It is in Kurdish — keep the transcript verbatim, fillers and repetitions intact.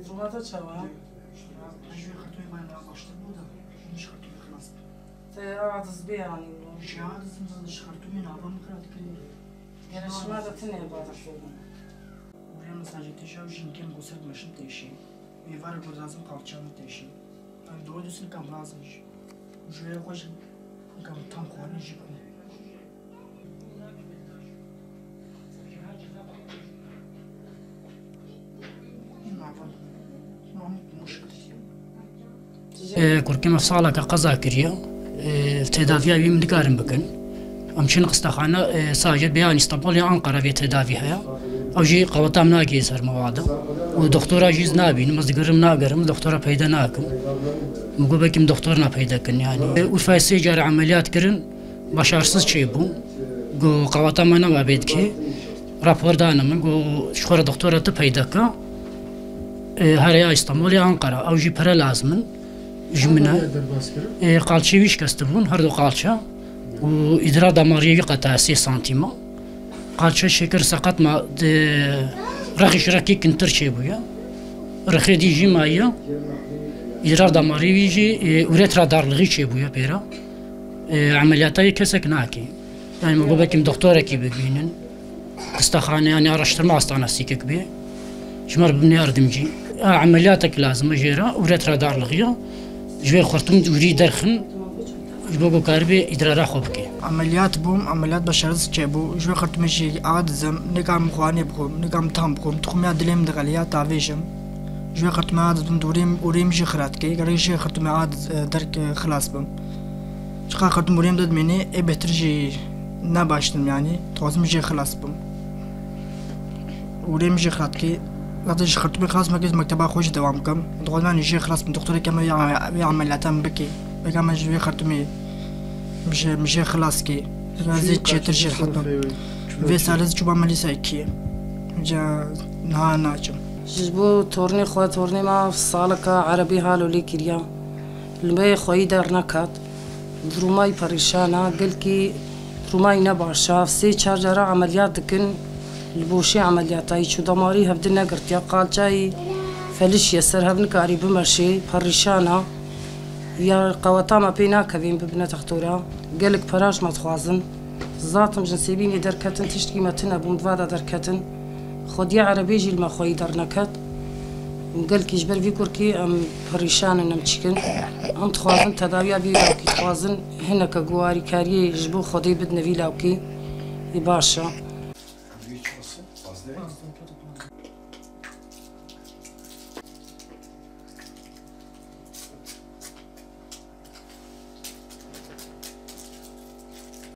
Duruma te çawa? Te aciz bê yanî. Ji aciz min ji xertûmê nava min xira dikirî. Gere şima de tine barakê. Ûrê min sancê têşe û jinkê min goser meşin têşî. Mêvarek ku dizim qalçan têşî. Em doyê dûstin kam lazim jî. Ji wê xwe jî kam tam xwarin jî bikin. Kurkê me saleke qeza kiriye. Têdaviya wî min nikarin bikin. Em çin xistexane, e, sajet bê an Îstanbul ya Ankara vê tedavî heye. Ew jî qeweta min nagihê ser mewada. Û doktora jî ez nabînim, ez digirim nagerim, doktora peyda nakim. Min got belkî min doktor na peyda kin yani. E, Urfayê sê care emeliyat kirin, başarsiz çêbû. Got qeweta me nema bê dikê. Rapor dane min, got ji xwe re doktora tu peyda ke. E, here ya Îstanbul ya Ankara. Ew jî pere lazim in. Ji min e. Ê, qalçê wî şikestibûn, her du qalçe. Û îdrar damariyê wî qetaya sê santîma. Qalçe şêkir seqet ma, di, rexî ji rekî kintir çêbûye. Rexê dî jî maye. Îdrar damariyê wî jî, ê, uretra darlixî çêbûye pêra. Ê, emeliyata yê kesek nake. Yani min got belkî min doktorekî bibînin. Xistexane, yani araştırma hastanesi kek bê. Ji me re bibine yardimcî. A, emeliyatek lazim e jê re, uretra darlixî ye. Ji wê xurtum ûrî derxin, ji bo ku karibê îdrara xwe bike. Emeliyat bûm, emeliyat başarısız çêbû. Ji wê xurtumê jî aciz im, nikarim xwarinê bixwim, nikarim tam bixwim. Tuxumiya dilê min dixeliya, tavêjim. Ji wê xurtumê aciz bûm, ûrê min jî xira dike. Gerek ji wê xurtumê aciz, e, derk, e, xilas bim. Çiqa xurtum ûrê min de dimêne, ê bêhtir jî ne baş didim yani. Dixwazim jê xilas bim. Ûrê min jî xira dike. Zaten ji xurtumê xilas bim, ez mekteba xwe jî dewam bikim. Dixwazim yani jê xilas bim. Doktoreke me vê, vê emeliyata min bike. Beka me ji vê xurtumê min jê, min jê xilas ke. Ez ê çêtir jê rehet bim. Vê salê ez çûbame lîsa yekê. Ca niha naçim. Ji bo tornê xwe, tornê me saleka erebî halo lê kiriya. Li me xweyî dernekat. Durûmayî perîşan e, gelkî durûmayî ne baş e. Sê çar cara emeliyat dikin, li boşê emeliyatayî çû, damarî hevdi negirtiya, qalçayî felişiye, ser hev nikarî bimeşê, perîşan e. Ya qeweta me pê nakevên bibine textora. Gelek pera ji me dixwazin. Zatim jin sêbînê derketin, tiştkî me tune bû, min va de derketin. Xwediya erebê jî li me xweyî derneket. Gelkî ji ber vî kurkî em perîşan in, em çikin. Em dixwazin tedawiya vî lawkî, dixwazin hineke guwarîkariyê ji bo Xwedê bidine vî lawkî. Ê baş e.